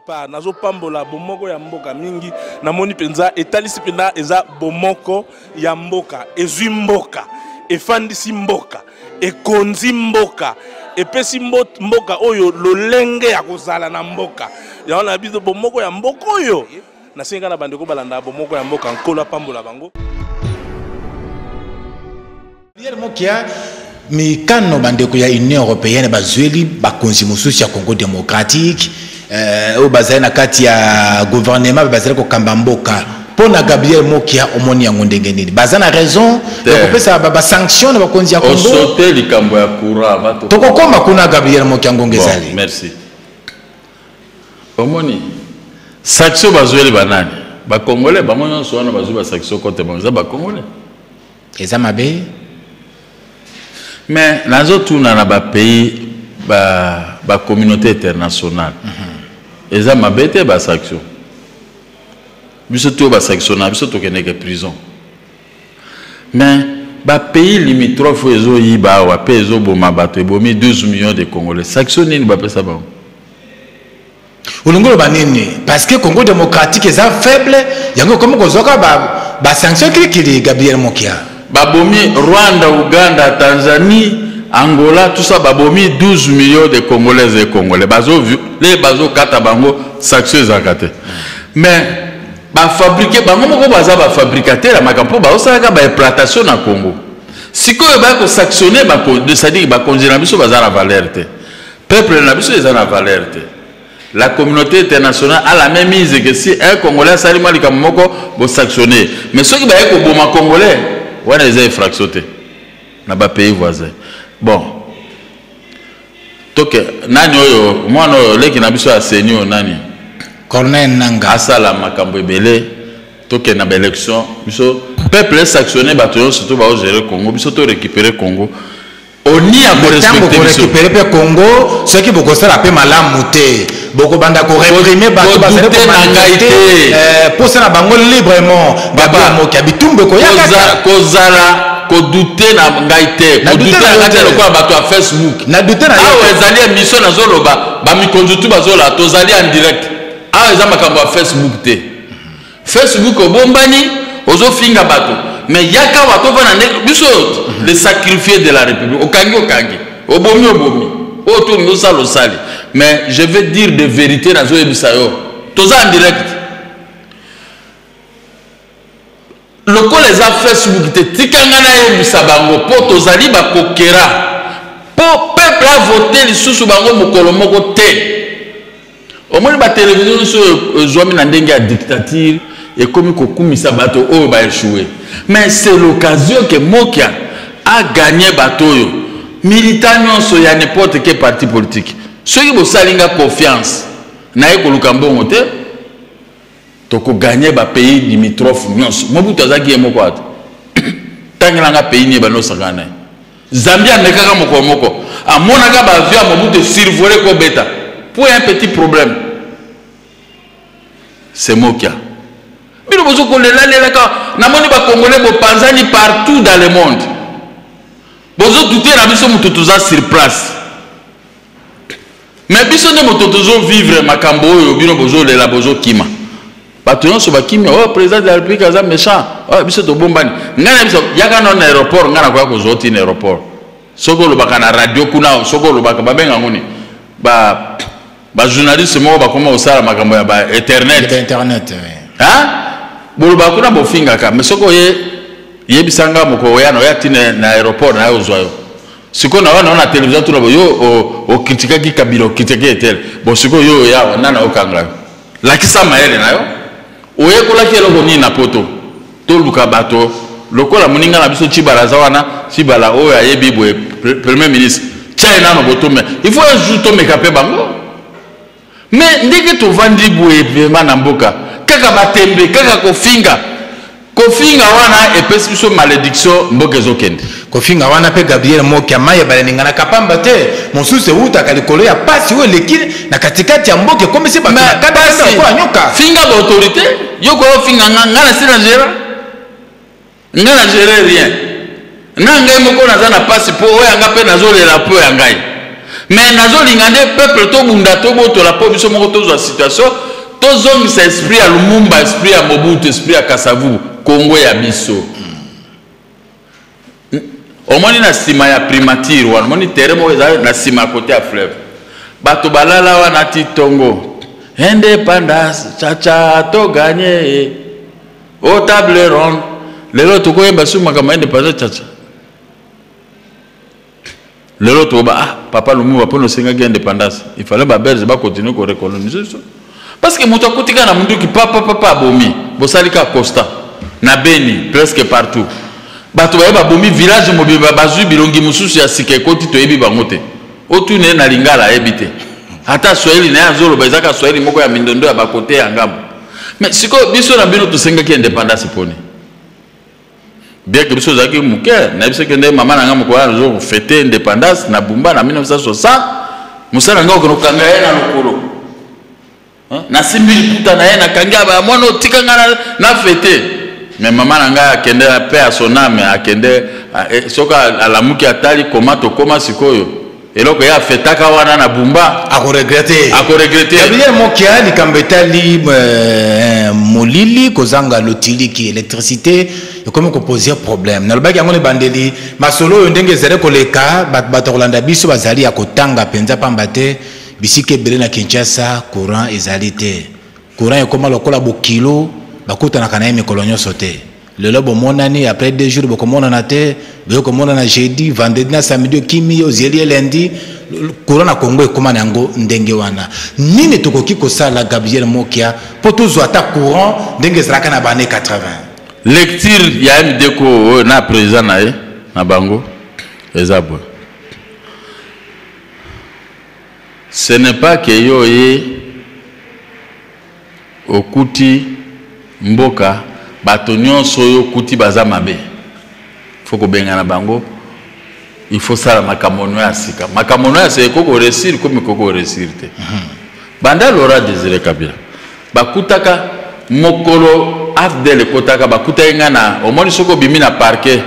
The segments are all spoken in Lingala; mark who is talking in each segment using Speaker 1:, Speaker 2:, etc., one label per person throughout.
Speaker 1: part nazopambola bomoko ya mboka mingi. Namoni mpenza etalisi mpenza eza bomoko ya mboka, ezwi mboka, efandisi mboka, ekonzi mboka, epesi mboka oyo lolenge ya kozala na mboka. Yango na biso bomoko ya mboka oyo nasengi kaka na bandeko balanda bomoko ya mboka. Nkolo apambola bango.
Speaker 2: Pierre Mokia, mikano bandeko ya Union européenne bazweli bakonzi mosusu ya Congo démocratique oyo bazali na kati ya gouvernement, bazali kokamba mboka. Mpo na Gabriel Mokia, omoni yango ndenge nini? Baza na raison ya kopesa basanction na bakonzi ya Congo?
Speaker 3: Osote likambo ya courant.
Speaker 2: Tokokoma kuna, Gabriel Mokia, ngonga ezali.
Speaker 3: Merci. Omoni sanction bazweli banani? Bacongolais bango nyonso wana bazwi basanction kote bango eza bacongolais.
Speaker 2: Eza mabe.
Speaker 3: Mais nazotuna na bapays, bacommunauté internationale, eza mabe te basanction? Biso to basanction na biso, tokendeke prison. Mais bapays limitrophe oyo ezoyiba awa mpe ezoboma bato, ebomi 12 millions de Congolais, sanction nini bapesa bango?
Speaker 2: Olingi oloba nini? Parce que Congo démocratique eza faible, yango ekomi kozwaka basanction kilikili, Gabriel Mokia?
Speaker 3: Babomi Rwanda, Uganda, Tanzanie, Angola, tout ça, babomi 12 millions de Congolais et Congolais, le bazokata bango, sanction ezalaka te. Mais bafabriquer bango moko, baza bafabricateur ya makambo mpo baosalaka baimplantation na Congo. Sikoyo baya kosanctionne, c'est-à-dire bakonzi na biso baza na valeur te, peuple na biso eza na valeur te. La communauté internationale a la même mise que si un Congolais asali mwa likambo moko, bosanctionne. Mais soki baye koboma Congolais, wana eza infraction te na bapays voisin. Bon, toke nani oyo, mwana oyo leki na biso ya seni oyo nani?
Speaker 2: Corneille Nanga.
Speaker 3: Asala makambo ebele. Tokende na baélection, biso peuple esanctionne bato nyonso to baogere Congo, biso to récupérer Congo. Oni ya
Speaker 2: ntango korécupérer mpe Congo, soki bokosala mpe malamu te, bokobanda koréprimer bato bazali
Speaker 3: komanifester
Speaker 2: mposa na bango librement, Gabriel Mokia, bitumbu ekoya kaka.
Speaker 3: Kozala kodouter na ngai te, kodouter na ngai te lokola bato ya Facebook.
Speaker 2: Na douter na
Speaker 3: Awa ezali émission, nazoloba, bamikonzi tu bazola, tozali en direct awa. Eza makambo ya Facebook te. Facebook obombani, ozofinga bato, mais yaka wa tovanda ndenge biso, le sacrifié de la République. Okangi, okangi, obomi, obomi, oyo tolingi osala, osali. Mais je vais dire de vérité, nazoyebisa yo, toza en direct. Lokola eza Facebook te, tikanga nayebisa bango mpo tozali bakokera mpo peuple avote lisusu bango mokolo moko te. Omoni batelevizio nyonso oyo ezwami na ndenge ya dictature ekomi kokumisa bato oyo baéchoué. Mais c'est l'occasion que Mokia a gagné bato oyo, militant nyonso ya n'importe quel parti politique. Soki bosali nga confiance, naye koluka mbongo te, tokoganye bapays limitrophe nyonso. Mobutu azalaki ye moko ata ntangelanga pays nini banosaka na ye. Zambie amekaka mokolo moko, amonaka baavion ya Mobutu survolé kobeta pour un petit problème. C'est Mokia. Bino bozokolelалelaka, namoni bacongolais bopanzani partout dans le monde, bozodouter na biso. Moto toza sur place, mais biso nde moto tozovivre makambo oyo bino bozolela, bozokima. Bato nyonso bakimi: "Oh, président de la République aza méchant." Oh, biso tobombani. Ngai na biso, yaka nano na aéroport, ngai nakoya kozwa oti na aéroport. Soki olobaka na radio kuna, soki olobaka, babenga ngo nini, ba bajournaliste moko bakoma kosala makambo ya ba internet.
Speaker 2: Internet.
Speaker 3: Bolobaka kuna, bofingaka. Mais soki oye, yebisanga moko oya na oya ntina na aéroport na ye, ozwa yo. Sikoyo na wana na télévision tuna yo okritikaki Kabila, okritikaki etele. Bon, sikoyo yo oya, nana okanga yo? Lakisa mayele na yo, oyekolaki eloko nini na Poto? Toluka bato lokola moninga na biso Cibala aza wana. Cibala oyo ayebi boye, premier ministre, tia ye nano botome. Il faut un jour tomeka mpe bango. Mais ndenge tovandi boye vraiment na mboka, kaka batembe, kaka kofinga, kofinga wana epesi biso malédiction, mboka ezokende.
Speaker 2: Kofinga wana mpe, Gabriel Mokia, mai ebaleninganaka pamba te. Mosusu ewutaka likolo ya pasi oyo eleki na katikati ya mboka, ekomisi bato na kanda nyoka.
Speaker 3: Finga baautorité, yo koya ofinga nga. Nga na si na géra, nga na gère rien. Na ngai moko naza na pasi mpo oyo yanga mpe nazolela mpo ya ngai. Mais nazolinga nde peuple tobunda, tobotola mpo biso moko tozwa situation, tozongisa esprit ya Lumumba, esprit ya Mobutu, esprit ya Kasavubu, Congo ya biso. Omoni na nsima ya primature wana, omoni terrain moko ezali na nsima ya kote ya fleuve, bato balala wana ti tongo. Indépendance chacha to gagné au table ronde. Lelo tokoyemba su makambo ya indépendance chacha. Lelo tokoba ah papa Lumumba mpona osengaki indépendance, il fallait babelge bacontinue korecolonise biso, parce que moto akuti kaka na munduki papa papa abomi. Bosali kaka constat na Beni, presque partout bato baye babomi village mobimba, bazwi bilongi mosusu ya sika ekoti, toyebi bango te. Otuna ye na lingala, ayebi te, ata swahili na ye azoloba ezaka swahili moko ya mindondo ya bakote ya ngambo. Mais sikoyo biso na bino tosengaki indépendance mponi? Bien que biso ozalaki moke, nayebisaki nde mama na ngai mokolo wana azo kofete indépendance na Bumba na 1960, mosala ngai okende kokanga ye na lokolo, nasimbi liputa na ye, nakangi aba mwana otika ngai na fete. Mais mama na ngai akende pe ya son ame, akende soki alamuki atali koma tokoma sikoyo eloko ye afetaka wana na Bumba.
Speaker 2: Akoregrete.
Speaker 3: Akoregrete.
Speaker 2: Gabriel Mokia, likambo etali molili, kozanga lotiliki, électricité ekomi kopose problème. Nalobaki yango na ebandeli masolo oyo, ndenge ezali koleka, bato kolanda biso bazali ya kotanga mpenza, pamba te bisika ebele na Kinshasa courant ezali te. Courant ekóma lokola bokilo, bakutanaka na ye mikolo nyonso te. Lelo bomonani, après 2 jours bokomonana te, boye komonana jeudi, vendredi na samedi okimi, ozeli ye lundi. Courant na Congo ekóma na yango ndenge wana. Nini tokoki kosala, Gabriel Mokia, mpo tozwa ata courant ndenge ezalaka na baannées 80?
Speaker 3: Lecture ya MDCO oyo na président na ye na bango eza boye: ce n'est pas que yo ye okuti mboka, bato nyonso oyo okuti baza mabe, faut kobengana bango. Il faut sala makambo no ya sika. Makambo no ya sika ekoki koréussir komi ekoki koréussir te. Banda Laurent Désiré Kabila bakutaka mokolo AFDL ekotaka, bakutaki ngai na, omoni soki obimi na parquet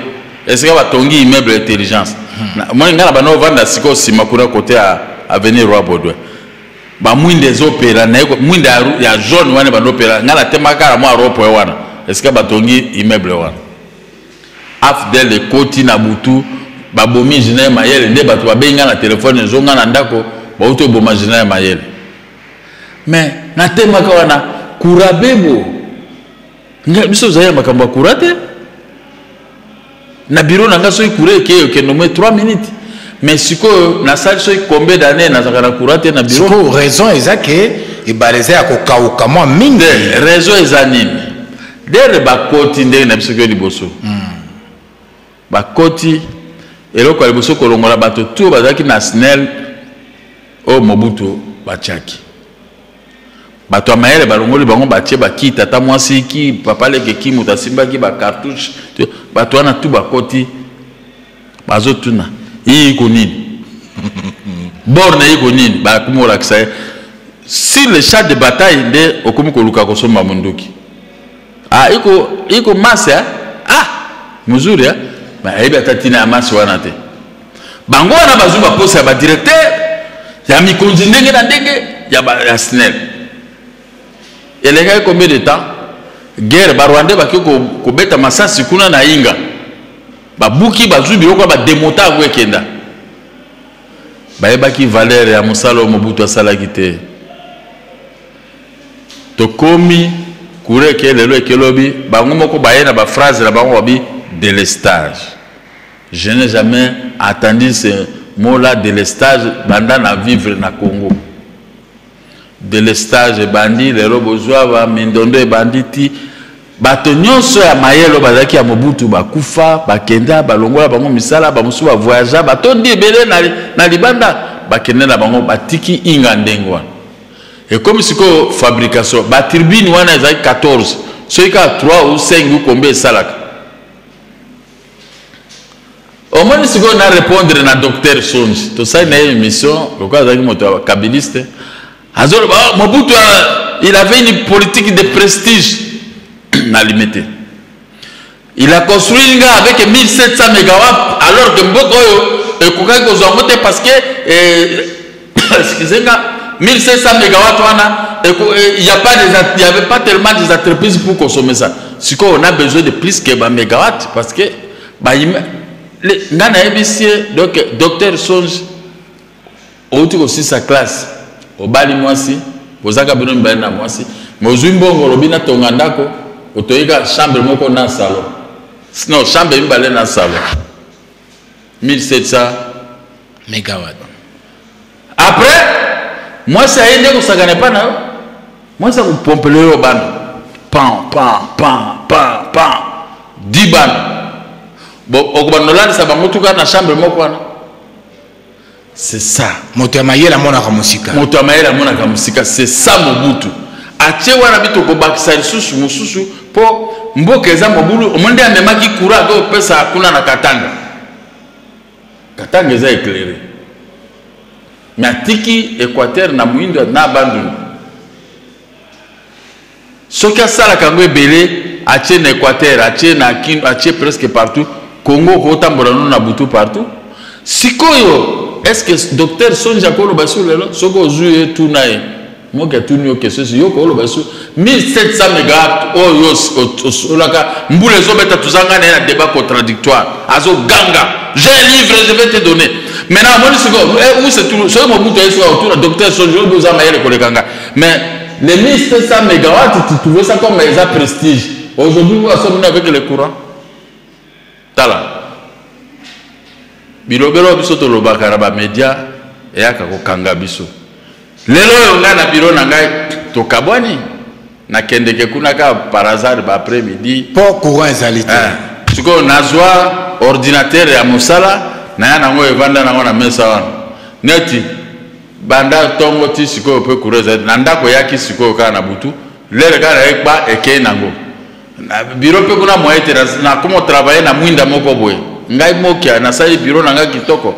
Speaker 3: esika batongi immeuble intelligence, omoni ngai na banda ovanda sikoyo nsima kuna kote ya avenue Roi Baudouin, bamwinda ezopela na ye, mwinda ya jaune wana ebanda opela. Ngai natemaka kaka mwa rond-point wana esika batongi immeuble wana. AFDL ekoti na butu, babomi ingénieur Mayele. Nde bato babengi ngai na telefone, ezonga na ndako, bauti oboma ingénieur Mayele. Mais natemaka wana kura bebo ngai, biso ozali ya makambo ya kura te. Na bureau na ngai soki courant ekei, okende moins 3 minutes. Mais sikoyo nasali soki combien d'année nazalaka na courant te na bureau.
Speaker 2: Sikoyo raison eza ke ebale eza ya kokauka mwa mingi.
Speaker 3: Te, raison eza nini? Dere bakoti ndenge na biso ke liboso bakoti, eloko ya liboso kolongola bato tu bazalaki na SNEL oyo Mobutu batiaki. Bato ya mayele balongoli bango, batie baki tata mwasi ki papa leke ki moto asimbaki bacartouche. Bato wana tu bakoti, bazotuna iyi iko nini, borne iko nini, bakomi kolakisa ye sur le champ de bataille. Nde okomi koluka kosomba munduki, ah, iko iko masi, eh? Ah, muzuri, eh? Bayebi ata ntina ya masi wana te. Bango wana bazwi baposa ya badirecteur ya mikonzi ndenge na ndenge ya SNEL. Elekaki combien de temps, guerre, barwandais baki kobeta masasi kuna na Inga, babuki, bazwi biloko ya bademota yango ekenda. Bayebaki valeur ya mosala oyo Mobutu asalaki te. Tokomi courant eke lelo, ekelobi, bango moko baye na baphrase na bango, babi délestage. Je n'ai jamais entendu ce mot là, délestage, banda na vivre na Congo. Délestage ebandi lelo, bozwa ba mindondo ebandi ti bato nyonso ya mayele oyo bazalaki ya Mobutu bakufa, bakenda, balongola bango misala, bamosusu bavoyagea, batondi ebele na libanda, bakende na bango, batiki Inga ndenge wana. Ekomi sikoyo fabrication baturbine wana ezalaki 14, soki kaka 3 ou 5 ou combien esalaka. Omoni sikoyo na répondre na docteur Sonji, tosali na ye émission, lokola azalaki moto ya kabiliste, azoloba: oh, Mobutu il avait une politique de prestige na Limete, il a construit nga avec 1700 mégawatts, alors que mboka oyo Ekokaki kozwa yango te parce que eh, excusez nga, 1500 mégawatt wana, il y a pas des, il y avait pas tellement des entreprises pour consommer ça. Sikoyo on a besoin de plus que ba mégawatt parce que ba nga nayebisi ye. Donc docteur Songe, outi kosisa classe, obali mwasi, bozaka bino mibale na mwasi, mais ozwi mbongo, olobi natonga ndako, otoyika chambre moko na salon, non, chambre mibale na salon, 1700
Speaker 2: mégawatt.
Speaker 3: Après mwasi aye nde kosakana epa na yo, mwasi akopompele yo bana, pan pan pan pan pan, di bana. Bon, okobanda olalisa bango tuka na chambre moko wana, c'est ça.
Speaker 2: Moto ya mayele amonaka mosika.
Speaker 3: Moto ya mayele amonaka mosika, c'est ça. Mobutu atie wana, bi tokobakisa lisusu mosusu mpo mboka eza mobulu. Omoni nde amemaki courant, ake opesa kuna na Katanga. Katanga eza éclairé, mais atiki Équateur na moyindo na Bandundu. Soki asalaka yango ebele, atie na Équateur, atie na Kin, atie presque partout Congo, okotambola no na butu partout. Sikoyo est ce que docteur Sonji akoloba sur lelo? Soki ozwi ye, tuna ye moki, atuni yo question, yo koloba sur 1700 mégawatt oyo osolaka, mbula ezobeta, tozanga na ye na débat contradictoire, azoganga: "J'ai un livre, je vais te donner maintenant." Amoni sikoyo où se trouve. Soki Mobutu aye sikoyo, otuna docteur Sonji oyo oza mayele koleka nga, mais les 1700 mégawatts, tu trouvais ça comme eza prestige. Aujourd'hui, nous sommes avec le courant. Tala bilobelo biso tolobaka na bamédia, eyaka kokanga biso. Lelo oyo ngai na biro na ngai tokabwani, nakendeke kuna kaka par hasard ba après midi.
Speaker 2: Mpo courant ezali te.
Speaker 3: Sikoyo nazwa ordinateur ya mosala, naya nango, evanda nango na mesa wana neti banda ntongo ti sikoyo. Mpe courant ezali na ndako, eyaki sikoyo kaka na butu, lere kaka nayekpa, ekei nango na biro. Mpe kuna moye te, nakoma travailler na mwinda moko boye. Ngai mokia nasali biro na ngai kitoko,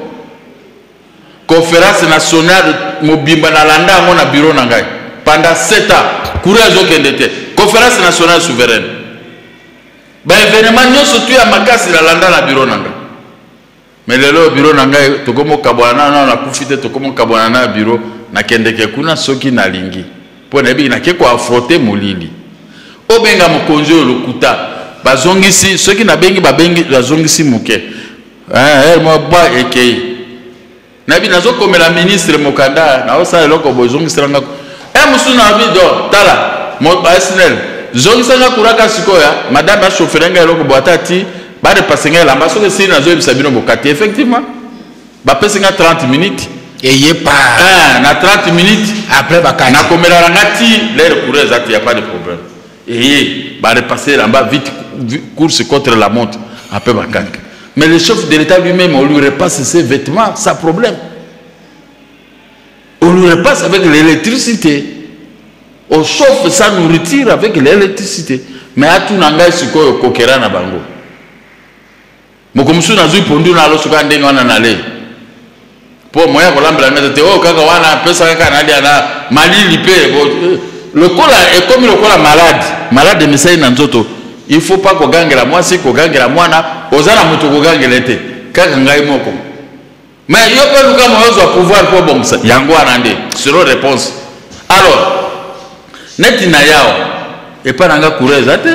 Speaker 3: conférence nationale mobimba nalanda yango na biro na ngai pendant 7 ans, courant ezokende te. Conférence nationale souveraine, baévénement nyonso tu ya makasi nalanda na biro na ngai. Mais lelo biro na ngai tokomokabwana na nakufi te, tokomokabwana na biro. Nakendeke kuna soki nalingi, mpo nayebi nake koaffronter molili. Obenga mokonzi oyo lokuta, bazongisi. Soki nabengi, babengi, bazongisi moke mwa bwa ekei. Nayebi nazokomela ministre mokanda, naosala eloko boye, ezongiselanga e mosusu na bi do. Tala baSNEL, zongisanga kuraka sikoyo. Madame achauffere ngai eloko boye, ata ti barepasser ngai elamba. Soki esili, nazoyebisa bino bokati. Effectivement, bapesi nga 30 minutes.
Speaker 2: Eye pa.
Speaker 3: Na 30 minutes.
Speaker 2: Après bakati.
Speaker 3: Nakomela nanga ti l'heure courant eza te, ya pas de problème. Eye, barepasser elamba vite, course contre la montre, après bakati. Mais le chef de l'État lui-même, on lui repasse ses vêtements sans problème, on lui repasse avec l'électricité, on chauffe sa nourriture avec l'électricité. Mais atuna ngai sikoyo, kokera na bango, moko mosusu nazwi pondu na aloso kaka ndenge wana nalei, mpo moya kolambela meza te. Oyo kaka wana apesa kaka nalia na malili. Mpe lokola ekomi lokola malade, malade emisali na nzoto, il faut pas kogangela mwasi, kogangela mwana, oza na moto kogangela te, kaka ngai moko. Mais yo mpe luka moyo ozwa pouvoir mpo obongisa yango wana nde selon réponse. Alors neti na yao epai na nga, courant eza te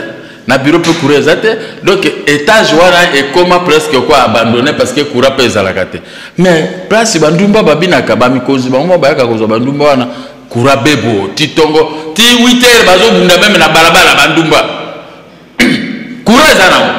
Speaker 3: na bureau, mpe courant eza te. Donc étage wana ekoma presque quoi, abandonné, parce que courant mpe ezalaka te. Mais place bandumba babinaka, bamikonzi bango bayaka kozwa bandumba wana, courant bebo ti tongo ti 8 heures, bazobunda même na balabala bandumba, courant eza nango.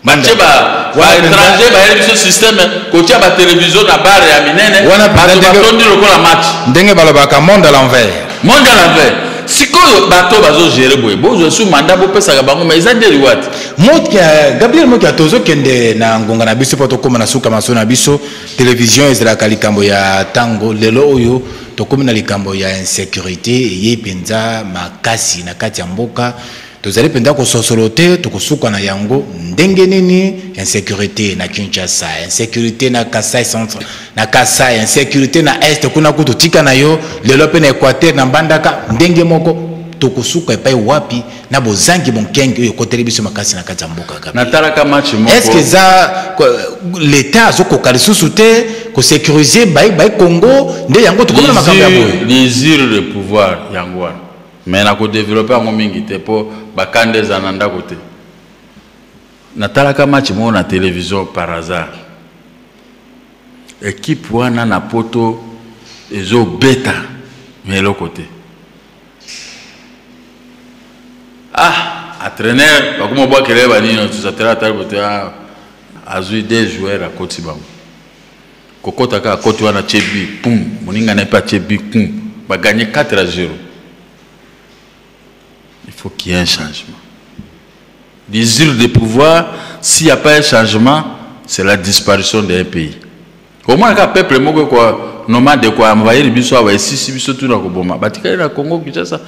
Speaker 3: Batie baétranger, bayeli biso système kotia batélévision na bar ya minene, bato batondi lokola match.
Speaker 2: Ndenge balobaka, monde à l'envers.
Speaker 3: Monde à l'envers. Sikoyo bato bazogérer boye, bozwa su mandat, bopesaka bango, mais eza nde liwa te.
Speaker 2: Mokia Gabriel Mokia, tozokende na ngonga na biso mpo tokóma na suka maso na biso. Télévision ezalaka likambo ya ntango. Lelo oyo tokómi na likambo ya insécurité, eyei mpenza makasi na kati ya mboka. Tozali mpenza kososolo te tokosuka na yango ndenge nini. Insécurité na Kinshasa, insécurité na Kasai Centre, na Kasai, insécurité na Est kuna kutu tika na yo, lelo mpe na Équateur, na Mbandaka ndenge moko. Tokosuka epai wapi na bozangi bonkenge oyo ekoteli biso makasi na kati ya mboka? Gabriel,
Speaker 3: Natalaka match moko.
Speaker 2: Est ce que eza l'État azokoka lisusu te kosécuriser bai bai Congo nde yango tokomi na makambo ya boye?
Speaker 3: L'usure de pouvoir, yango wana. Mais nakodévelopper yango mingi te mpo bakanda eza na ndako te. Natalaka match moko na télévision par hasard. Équipe wana na poto ezobeta, mais eloko te. Ah, entraîneur bakoma bwakela ye banini, tozatela atali bote. Ah, azwi deux joueurs, akoti bango, kokota kaka akoti wana, atie but, pum, moninga na ye mpe atie but, pum, bagagner 4-0. Il faut qu'il y ait un changement. L'usure de pouvoir, s'il n'y a pas un changement, c'est la disparition d'un pays. Omona kaka peuple moko kwa nomade kwa envahir biso awa, esisi biso tuna koboma. Batikali na Congo Kinshasa,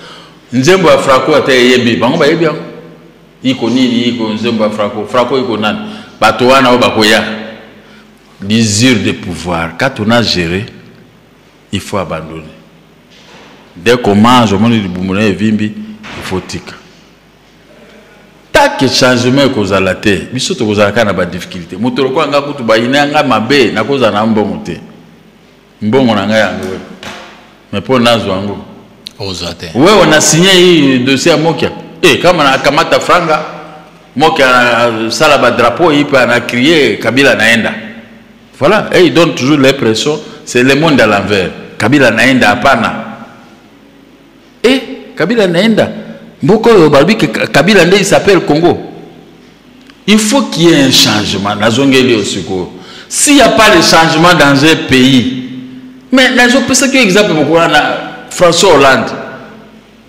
Speaker 3: nzembo ya Franco ata eyebi bango, bayebi yango iko nini, iko nzembo ya Franco. Franco iko nani? Bato wana oyo bakoya. L'usure de pouvoir, quand on a géré, il faut abandonner. Dès qu'on mange, omoni libumu na evimbi, il faut tika. Tant que changement ekozala te, biso tokozala kaka na badifficulté. Moto lokola nga kutu, bayina ya nga mabe, nakozala na mbongo te. Mbongo na ngai yango, mais mpo nazwa yango,
Speaker 2: Ozwa te.
Speaker 3: Wewe na signé hii dossier ya Mokia eh, kama nakamata franga Mokia sala badrapeau ipe ana crié Kabila naenda. Voilà, et il donne toujours l'impression, c'est le monde à l'envers. Kabila naenda, hapana. Eh, Kabila naenda, mboka oyo balobi ke Kabila nde il s'appelle Congo. Il faut qu'il y ait un changement. Nazongeli yo sikoyo, s'il y a pas de changement dans un pays, mais nazopesaki yo exemple moko wana, François Hollande,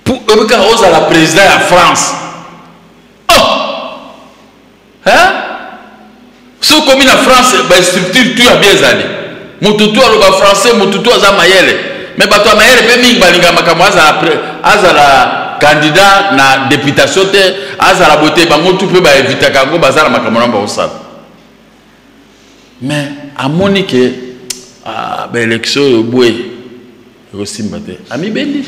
Speaker 3: pour oyebi kaka ozala président ya France, oh, hein? Soki okomi na France, bastructure tout ya bien ezali, motu tu aloba français, motu tu aza mayele. Mais bato ya mayele mpe mingi balingaka makambo azala candidat na députation te, azala boye te. Bango tu mpe baevitaka yango, baza na makambo na bakosala. Mais amoni ke, ah, baélection oyo boye ekosimba te, amibendi,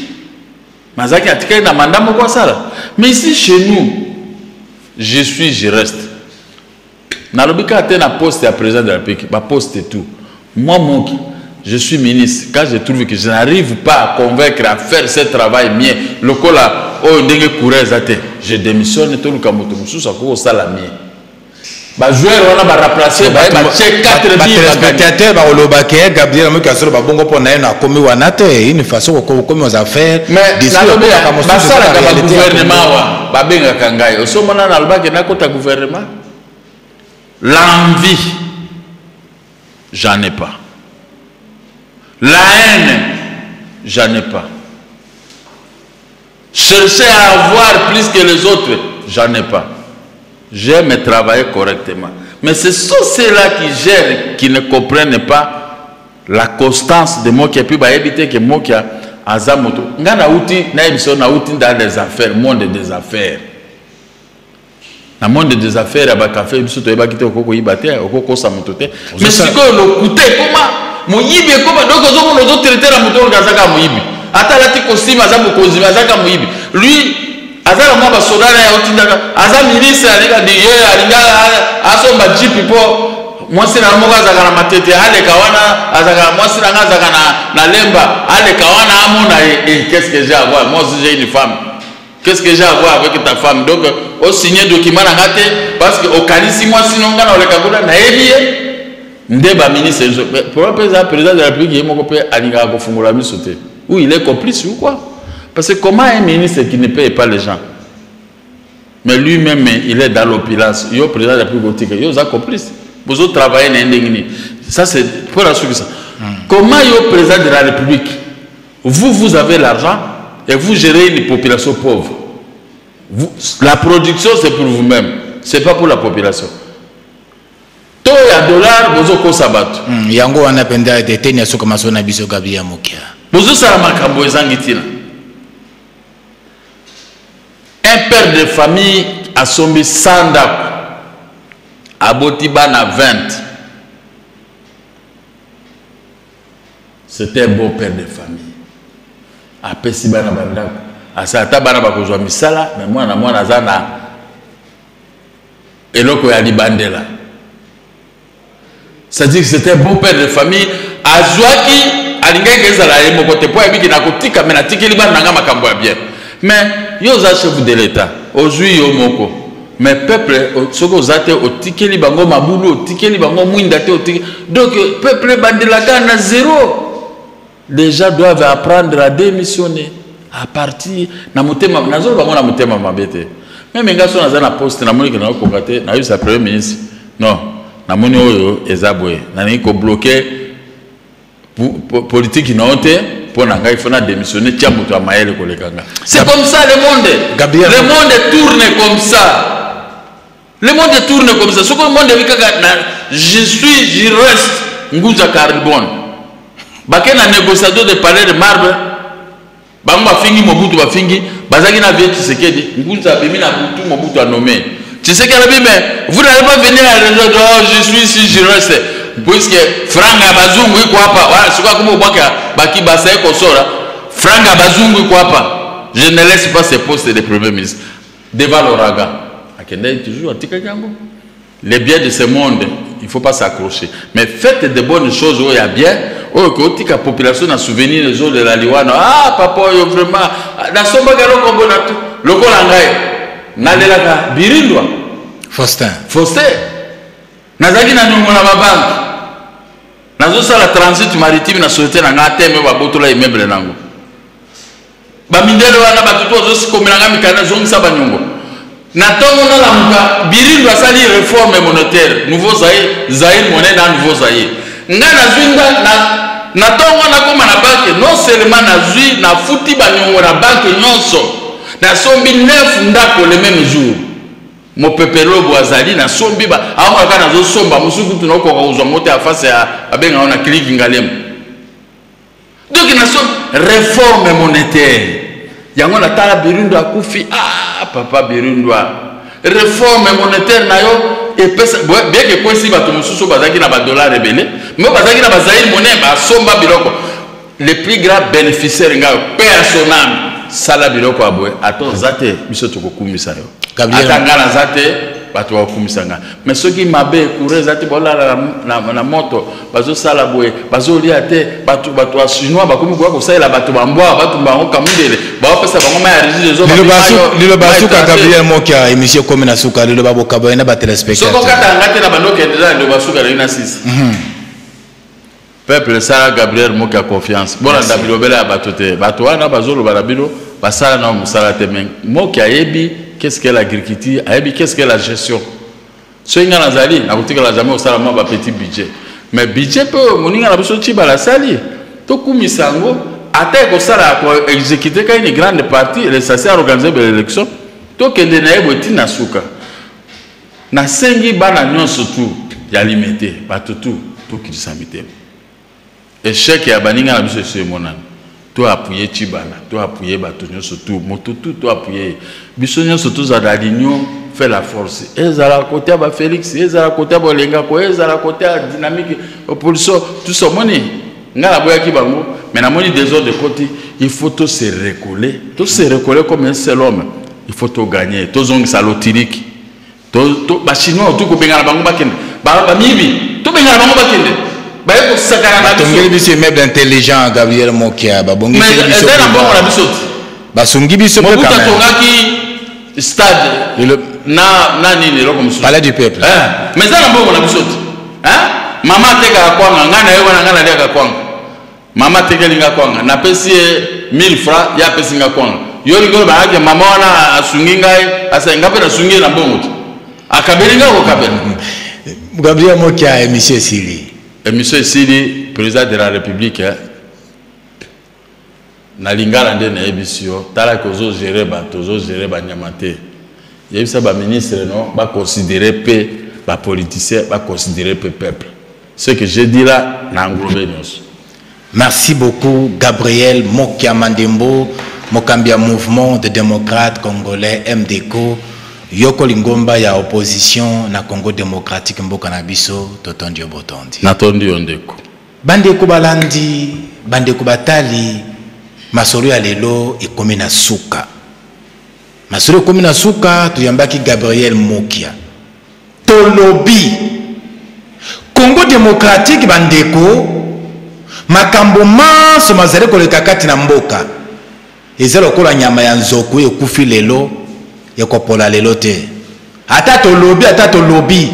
Speaker 3: mais azalaki atikali na mandat moko asala. Mais ici chez nous, je suis, je reste. Nalobi kaka te na poste ya président de la République, baposte tout. Moi moki, je suis ministre, quand je trouve que je n'arrive pas à convaincre, à faire ce travail mien lokola oyo ndenge courant eza te, je démissionne. Toluka moto mosusu akoki kosala mien. Bajoueur wana baremplace, baye batie 4.
Speaker 2: Batéléspectateur bakoloba ke Gabriel Moki azoloba bongo mpo na ye na akomi wana te. Une façon okomi aux affaires.
Speaker 3: Basalaka bagouvernement awa, babengaka ngai, osomona nalobaki nakota gouvernement. L'envie, j'en ai pas. La haine, j'en ai pas. Chercher à avoir plus que les autres, j'en ai pas. J'aime travailler correctement. Mais ce sont ceux-là qui gèrent, qui ne comprennent pas la constance de Mokia. Puis bayebi te que Mokia aza moto. Nga nauti, nayebi so nauti dans les affaires, monde des affaires. Na monde des affaires ya bakafe, biso toyebaki te okoki koyiba te, okoki kokosa moto te. Mais sikoyo lokuta ekoma, moyibi ekoma. Donc ozomona, ozotraiter na moto oyo aza kaka moyibi. Ata alati costume, aza mokonzi, mais aza kaka moyibi. Lui aza na mwa basoda na ye otindaka, aza ministre, alinga di ye alinga asomba jeep mpo mwasi na moko azalaka na Matete, aleka wana, azalaka mwasi na nga azalaka na Lemba, aleka wana amona ye. Eh, qu'est-ce que j'ai à voir? Moi aussi, j'ai une femme. Qu'est-ce que j'ai à voir avec ta femme? Donc osigné document na nga te parce que okanisi mwasi no nga na oleka kuna nayebi ye. Nde baministre, pourquoi mpe eza président de la République ye moko mpe alingaka kofungola miso te, ou il est complice ou quoi? Parce que comment un ministre qui ne paye pas les gens, mais lui-même il est dans l'opulence, yo président de la République otika, yo oza complice, bozotravaille na ye ndenge nini? Ça, c'est pour la suite ça. Comment yo président de la République, vous, vous avez l'argent et vous gérez une population pauvre? Vous, la production, c'est pour vous-même, c'est pas pour la population. To ya dollar bozokosa bato.
Speaker 2: Yango wana mpenza eteni ya suka maso na biso, Gabriel Mokia.
Speaker 3: Bozosala makambo ezangi ntina. Un père de famille asombi 100 ndako, aboti bana 20, c'était un beau père de famille, apesi bana bandako. Asa ata bana bakozwa misala, mais mwana na mwana aza na eloko ya libandela. C'est-à-dire que c'était un bon père de famille. Azwaki alingaki ezala ye moko te mpo ayebi ke nakotika me natikeli bana na nga makambo ya bien. Mais yo oza chef de l'État, ozwi yo moko. Mais peuple soki oza te otikeli bango mabulu, otikeli bango mwinda te, otikeli. Donc peuple ebandelaka na zéro. Les gens doivent apprendre à démissionner, à partir na motema, nazoloba bango na motema mabe te. Meme nga so naza na poste namoni ke nakokoka te, nayebisa premier ministre non, namoni oyo eza boye, nalingi kobloke politique na yo te, mpo na ngai faut na démissionner, tia moto ya mayele koleka nga. C'est comme ça le monde.
Speaker 2: Gabriel,
Speaker 3: le monde tourne comme ça. Le monde tourne comme ça. Soki monde ebi kaka na je suis, je reste Nguza Carbone. Bake na négociateur de palais de marbre. Bango bafingi Mobutu, bafingi bazaki na vieux Tshisekedi. Nguza abimi na butu, Mobutu a nommé. Tshisekedi alobi mais vous n'allez pas venir à la région, oh, je suis ici, je reste. Puisque franga bazungu iko hapa, wala sikuwa kumbe ubwaka baki basa iko sora. Franga bazungu iko hapa. Je ne laisse pas ce poste de premier ministre. Devant l'ouragan. Akende toujours atikaki yango. Les biens de ce monde, il faut pas s'accrocher. Mais faites de bonnes choses oyo ya bien, oyo kotika population na souvenir les autres de la liwana. Ah papa oyo vraiment nasombaka eloko ngo na tu lokola ngai nalelaka birindwa.
Speaker 2: Faustin.
Speaker 3: Faustin. Nazalaki na nyongo na babanke. Nazosala transit maritime na société na ngai ateme babotola immeuble nango. Bamindele wana bato to bazokomela nga mikanda, zongisa banyongo. Na ntongo nalamuka, Birindu asali réforme monétaire, nouveau Zaïre, Zaïre monnaie na nouveau Zaïre. Nga nazwi nga na na ntongo nakoma na banque, non seulement nazwi nafuti banyongo na banque nyonso, nasombi 9 ndako le même jour. Mopepe lobo azali nasombi ba awa kaka nazosomba mosusu kutu nakoka kozwa ngo te afase ya babenga ngo na clique Ngalema. Donc naso réforme monétaire yango natala Birundu akufi, ah papa Birundu, réforme monétaire na yo epesa bien que ekwesi bato mosusu bazalaki na badollar ebele, mais bazalaki na bazaïre monnaie basomba biloko. Le plus grand bénéficiaire ngai paix à son âme, sala biloko ya boye ata oza te, biso tokokumisa yo. Ata ngai naza te, bato bakokumisa ngai. Mais soki mabe courant eza te, bolala na moto, bazosala boye, bazolia te, bato bato ya chinois bakomi koya kosalela bato bambwa, batumba bango kamundele, baopesa bango mai ya régie des eaux.
Speaker 2: Liloba suka, Gabriel Mokia, émission ekomi na suka, liloba bokaba na batéléspectateur.
Speaker 3: Soki okatanga nga te na bando okende na liloba suka nayo na sisi. Peuple, sala Gabriel Mokia confiance. Bolanda bilobela ya bato te. Bato wana bazoloba na bino, basala na mosala te. Mais Mokia ayebi qu'est-ce que l'agriculture, ayebi qu'est-ce que la gestion. Soki nga nazali nakotikala jamais kosala mwa bapetit budget, mais budget mpe moninga na biso Tshibala asali, tokumisa yango. Ata ekosala koexécute ka une grande partie, l'essentiel organiser baélection, tokende na ye boye ntina suka. Nasengi bana nyonso tu ya Limete, bato tu tokitisa mitema. Échec ya baninga na biso esi emonani. To appuyer Tshibala, to appuyer bato nyonso tu, moto tu to appuyer biso nyonso, tozala l'union fait la force. Ezala côté ya bafélix, ezala côté ya bolengako, ezala côté ya dynamique opposition, tout ça. Omoni ngai naboyaki bango, mais namoni désordre ekoti, il faut to se recoller, to se recoller comme un seul homme. Il faut to gagner, tozongisa lotiliki. Bachinois otu kobengana bango bakende, bamiyibi tobengana bango bakende, baye kosakana na biso.
Speaker 2: Batongeli biso immeuble intelligent, Gabriel Mokia, babongiseli biso.
Speaker 3: Eza na mbongo na biso te.
Speaker 2: Basungi biso mpe.
Speaker 3: Mobutu atongaki stade na na nini, eloko mosusu.
Speaker 2: Palais du peuple.
Speaker 3: Mais eza na mbongo na biso te. Mama atekaka kwanga, ngai na ye wana, ngai naliaka kwanga. Mama atekeli nga kwanga, napesi ye 1000 francs, ye apesi nga kwanga. Yo olingi oloba ake mama wana asungi ngai, asali nga mpe nasungi ye na mbongo te, akabeli ngai kokabela.
Speaker 2: Gabriel Mokia, émission esili.
Speaker 3: Émission esili. Président de la République, na lingala nde nayebisi yo, talaki ozogere bato, ozogere banyama te. Yebisa baministre no baconsidere mpe bapoliticien, baconsidere mpe peuple. Ce que je dis là na englobe nyonso.
Speaker 2: Merci beaucoup, Gabriel Mokia Mandembo, mokambi ya Mouvement de démocrates congolais, MDCO, yoko lingomba ya opposition na Congo démocratique, mboka na biso. Totondi yo botondi.
Speaker 3: Natondi yo, ndeko.
Speaker 2: Bandeko balandi, bandeko batali. Masolo ya lelo ekomi na suka. Masolo ekomi na suka, toyambaki Gabriel Mokia. Tolobi Congo démocratique bandeko, makambo manso mazali koleka kati na mboka eza lokola nyama ya nzoku ekufi lelo ekopola lelo te. Ata tolobi, ata tolobi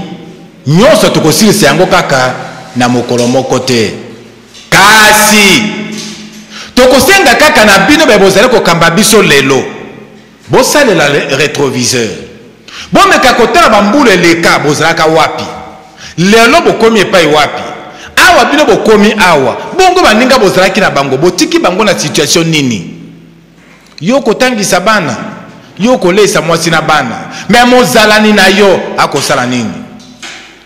Speaker 2: nyonso tokosilisa yango kaka na mokolo moko te. Kasi tokosenga kaka na bino baye bozali kokamba biso lelo, bosalela retroviseur, bomeka kotala bambula eleka bozalaka wapi, lelo bokomi epai wapi, awa bino bokomi awa, bongo baninga bozalaki na bango botiki bango na situation nini? Yo kotangisa bana, yo koleisa mwasi na bana, me mozalani na yo akosala nini?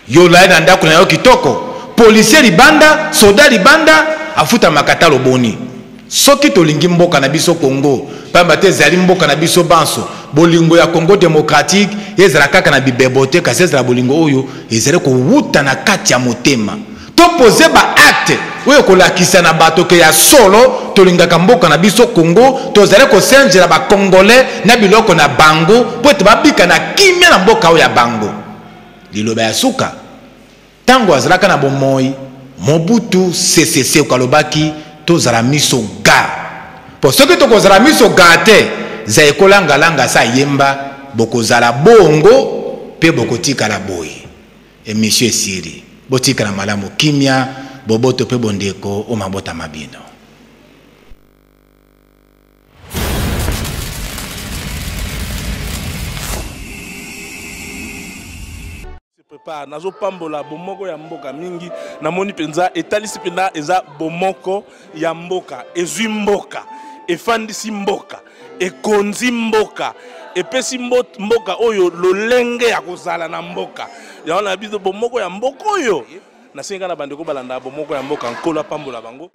Speaker 2: Yo olali na ndako na yo kitoko, policier libanda, soda libanda, afutamaka talo boni? Soki tolingi mboka na biso Congo, pamba te ezali mboka na biso banso, bolingo ya Congo démocratique ezala kaka na bibebo te, kasi ezala bolingo oyo ezali kowuta na kati ya motema. Topoze ba acte oyo kolakisa na bato ke ya solo tolingaka mboka na biso Congo, tozali kosenjela ba Congolais na biloko na bango mpo ete babika na kimia na mboka oyo ya bango. Liloba ya suka, ntango azalaka na bomoi, Mobutu Sese Seko alobaki tozala miso ga, mpo soki tokozala miso ga te, Zaiko Langa Langa sa ayemba bokozala bongo mpe bokotikala boye. Emission esili, botikala malamu, kimia, boboto mpe bondeko o mabota ma bino.
Speaker 1: Prépare nazopambola bomoko ya mboka mingi, namoni mpenza etalisi mpenza eza bomoko ya mboka, ezwi mboka, efandisi mboka, ekonzi mboka, epesi mboka oyo lolenge ya kozala na mboka yango na biso bomoko ya mboka oyo. Nasengi kaka na bandeko balanda bomoko ya mboka, Nkolo apambola bango.